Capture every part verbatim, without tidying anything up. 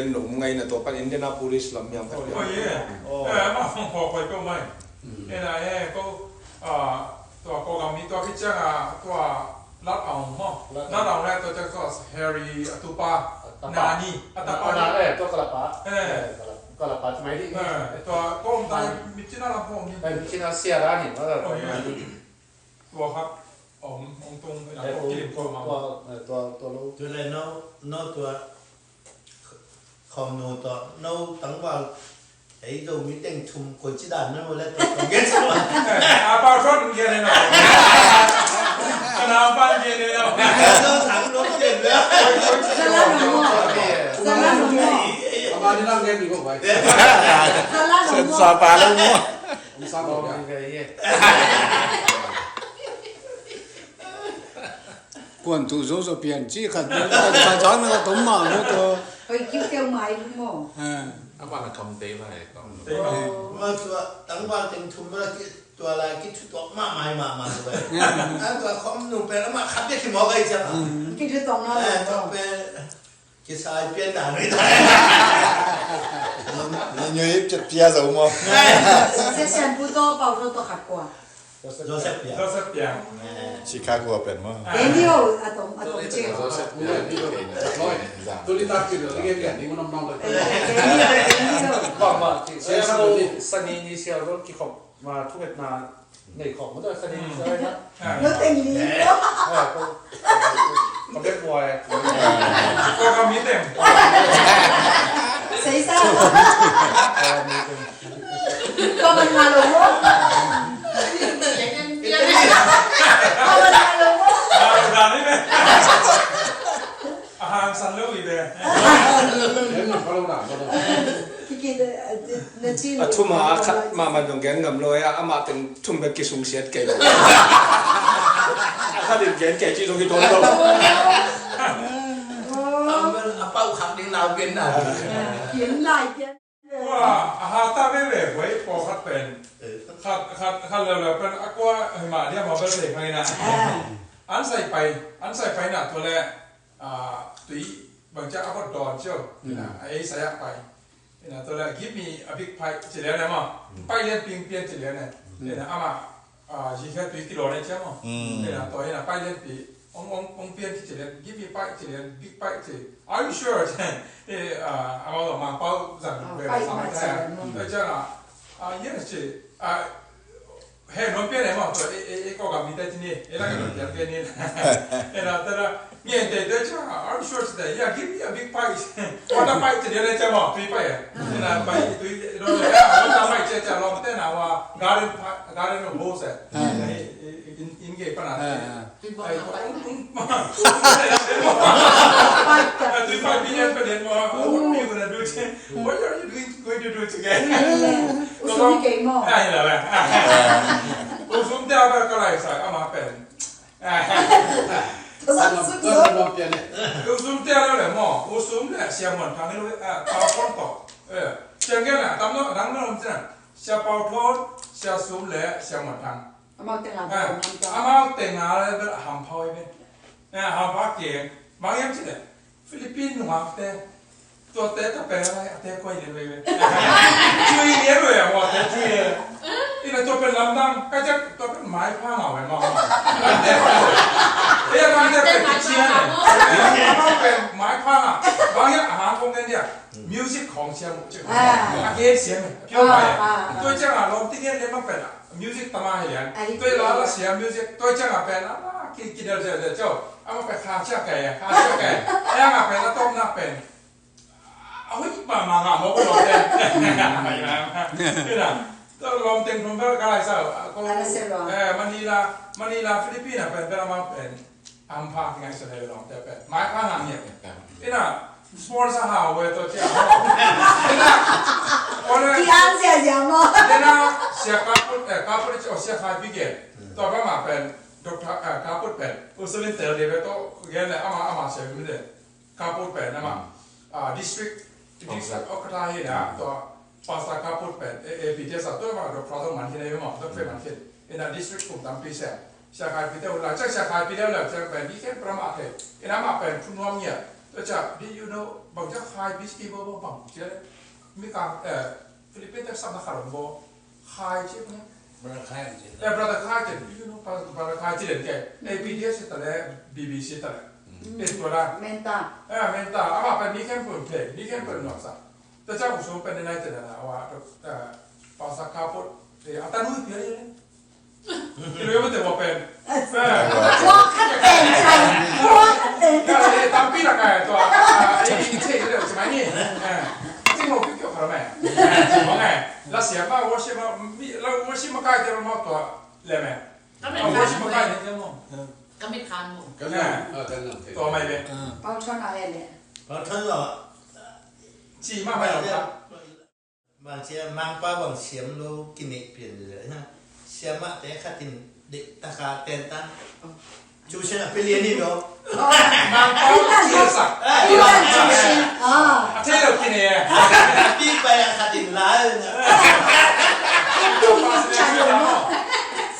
Indian na om ngai na tua pan Indianapolis lam hiam khat. Oh, yeah. Oh. Eh, ama hong khaw koi ko mai. Mm. Ena, eh, ko, ah, tua ko gam mi tua kichang a, tua lat aung mo. Lat aung. Lat aung le tua chang tua Harry a tupa. A tapa. Nani, a tapa. A, eh, tua kalapa. Eh. Eh, kalapa. Kalapa, mai di. Eh, tua ko om tai, mi China lam ko om ni. Eh, mi China sia ra ni. Oh, yeah. Tua khat om, om tung, eh, tua, tua, tua lo. Tua le no, no tua khom no tua, no tangval. Ei Zomi teng thum koi ci dan na mo le tua kong gen sa. Eh, a pa son gen no. Kana pa gen no. No tang no gen le. Sala no mo. Sala no mo. Apa ni lang gen ni ko bai. Sala no mo. Sa pa lo mo. Kuan tu zo zo pian ci khat, khat zang na ka tom ma mo to. Hoi kiu keu mai lu mo. Ah. Ama na kam te mai kom. Ma tua tangval teng thum ma ki tua lai ki thu tok ma mai ma ma tua. Ah, tua khom nu pe ama khat bia ki mo kai cha. Ki thu tok na. Ah, tok pe. Kisai pian dan ri tai. Nyo ip chet pia zo mo. Session pu to pau to to khat kua. Joseph Piang. Joseph Piang. Chicago pen mo. Daniel, a tom, a tom che. Joseph Piang. Tuli tak kilo, ni ngian ni mo nam nam. Daniel, Daniel. Ba ba. Session ni, sani ni sia ro ki khop ma thu het na. Nei khawm maw, sa ding sa ding. Lo teng li lo. Ko bek buai. Ko ka mi teng. Sei sa. Ko man ma lo mo. Ko man ma lo mo. Ah, dah ni be. A hang san lo i be. A thum a khat mahmah zong gen ngam lo a, amah teng thum bek kisungsiat kei lo. A khat in gen kei ci zong hi ton lo. A pau khak ding lau pian na. Pian lai pian. Wa, a ha ta veve voi pawlkhat pen. Khat, khat, khat leuleu pen a kua hima dia ma bel thei mai na. An sai pai, an sai pai na tua le, ah, tui bang cia a hot dawn cio. Ina, a ei sai a pai. Ina, tua le, give me a big pie, ci lian e ma. Pai lian ping pian ci lian e. Ina, ama, ah, ji khe tui kilo ne cia ma. Ina, tua ina, pai lian pi. Ong, ong, ong pian ci lian, give me pie ci lian, big pie ci. Are you sure? Eh, ah, ama lo ma pau zang ve sa ma cia. Tua cia na, ah, yes ci. Ah, He, non pian e maw, tua, e, e, e, ko gam mi te ci ni, e la ka non pian pian ni. E la, ta la, ngen te te cia, are you sure ci te, yeah, give me a big pie. What a pie ci ni le cia maw, tui pie e. E la, pie, tui, Dole, eh, a, wanta mai cia cia lawmte na wa, garden pa-, garden of hoes, eh. Ah. Eh, eh, in, in gei pana. Ah, ah. Ai, um, um, ah, three five billion pa den mo. What are you gonna do to, what are you doing, going to do together? Mm. Usum kei mo. Ah, ya lah, eh. Usum te apa kalai sa, ama pen. Usum te le mo. Usum le, Sia Muan Thang le, ah, Pau Thon to. Eh, Sia Gen na, tam no, dang no, Sia Pau Thon, Sia Sum le, Sia Muan Thang. Amau teng a, ah, bel a hampha. Amau teng a le bel a hampha oi bel. Eh, hampha keng. Bang hiam cih leh Philippine nungakte. Tuate ka pen a, a te koi lian oi bel. Cui lian oi a, ua te cui lian. Ina tua pen lamdang, ka ciak tua pen maipha ngau oi ma. Eh, lamdang pen kician eh. Lamdang pen maipha ngau. Bang hiam a hang kong nen dia. Music khawng siam uh cih khawng. Ah. A gen siam uh. Pure ah, ah, ah. Tua ciang a lawm ti gen lian bang pen a music tama hi lian. Ah, tua la la siam music. Tua ciang a pen a ki, kidel zel zel ciau. Ama pen kha cia kai, kha cia kai. Ai ama pen a tawpna pen. A hui pa ma nga mo ko lawm pen. Kina. Tua lawm teng thum pen ka lai sa. Ko, eh, Manila, Manila, Philippines pen, pen ama pen. Hampha kingaihsun hi lo lawmte pen. Maipha ngam hi. Ina, sponsor hau ve tawh ciah. Ina, ole. Ki-an ziahziah maw. Ina, Sia Kaput, eh, Kaput ci, oh, Sia Khai Pi Gen. Tua bang mah pen, Doctor, eh, Kaput pen. Usulin tel dih ve tawh, gen le ama, ama sia mi le. Kaput pen ama, ah, district, district okata hi na, tua Pastor Kaput pen, eh, A P T S a tua ma Doctor Thang Man khin a hi maw, Doctor Man khin. Ina district kum tampi sia. Sia Khai Pi te u la, cia Sia Khai Pi te u la, cia pen, mi khen pra ma thei. Ina ma pen, phun nuam ngia. Tua cia, do you know, bang cia Khai Pi ski bo bo bang cia. Mi kang, eh, Philippines te sapna khat om bo. Khai ci ne. Brother Khai ci. Eh, Brother Khai ci. You know, Brother Khai ci den ke. A P D S ta le, B B C ta le. Mm. Eh, tua la. Menta. Eh, menta. Ama pen mi ken pun pe, mi ken pun no sa. Ta ca u so pen nai te na wa, eh, Pastor Kaput. Eh, ata nui pia ye. Kilo yo te wa pen. Eh. Tua khat pen, tua khat pen. Ya, eh, tampi la kai tua. Ah, eh, eh, eh, eh, eh, eh. Sing lo kyo kyo kara mai. Eh, la sia ma worship ma, mi, la worship ma kai te ma tua le me. Ka mit khan mo. Worship ma kai te mo. Ka mit khan mo. Ka mit, ah, ka mit. Tua mai be. Pau Thon a le le. Pau Thon lo. Ci ma mai lo ka. Bang cia Mangpa bang siam lo kinek pian le na. Siamah te khat in dek taka ten tan. Cu sian a pilian ni lo. Mangpa cia sak. Ah, cia sak. Ah. A thei lo kine. Pi pai a khat in lai na.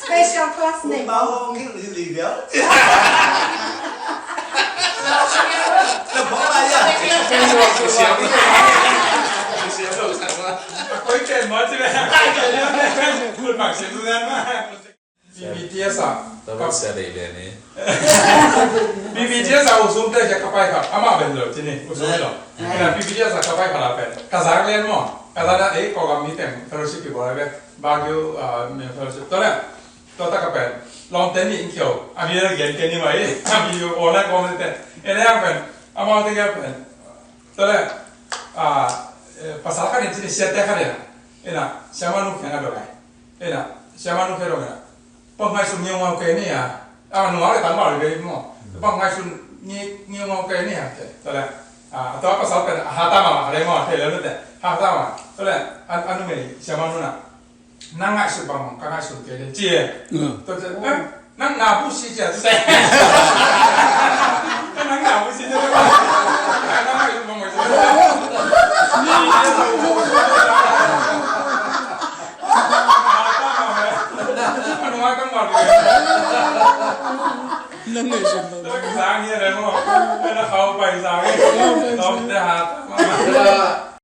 Special class name. Bao ngil li li biao. Special class name. Koi ken mo ci le. Kun mak sin tu dan ma. B B T S a. Tawa sia dei le ni. B B T S a usum te ka pai kha. Ama ben lo ci ni usum lo. Ina B B T S a ka pai kha la pen. Ka zak len mo. Ka zak da e ko ga mi tem fellowship ki bo le. Baguio, ah, mi fellowship. Tole. Tua taka pen lawmte nih in khio a mi gen ke ni mai a mi online comment te. Ene ang pen amau te ke pen. Tole, ah, eh, pasal khat in cini siate khat in ina siamanu khen a dong ai. Ina siamanu khen dong ina. Pang hai sun ngiu ngau ke ni a. Ah, nu ale tang ba le mo. Pang hai sun ngi, ngiu ngau ke ni a. Tole, ah, tua pasal pen hata ma le mo te le te. Hata ma. Tole, an, anu me siamanu na. Nang ngaihsut bang ka ngaihsun kei den ci e. Tua ciang, eh, nang na bu si cia ci e. Nang na bu si cia. Nang ngaihsut bang ngaihsun. Ni, ni, ni. Anu ma kang ma. Nang ngaihsun bang. Tua ka sang ni re mo. Ka na khau pai sang ni. Tom te hat.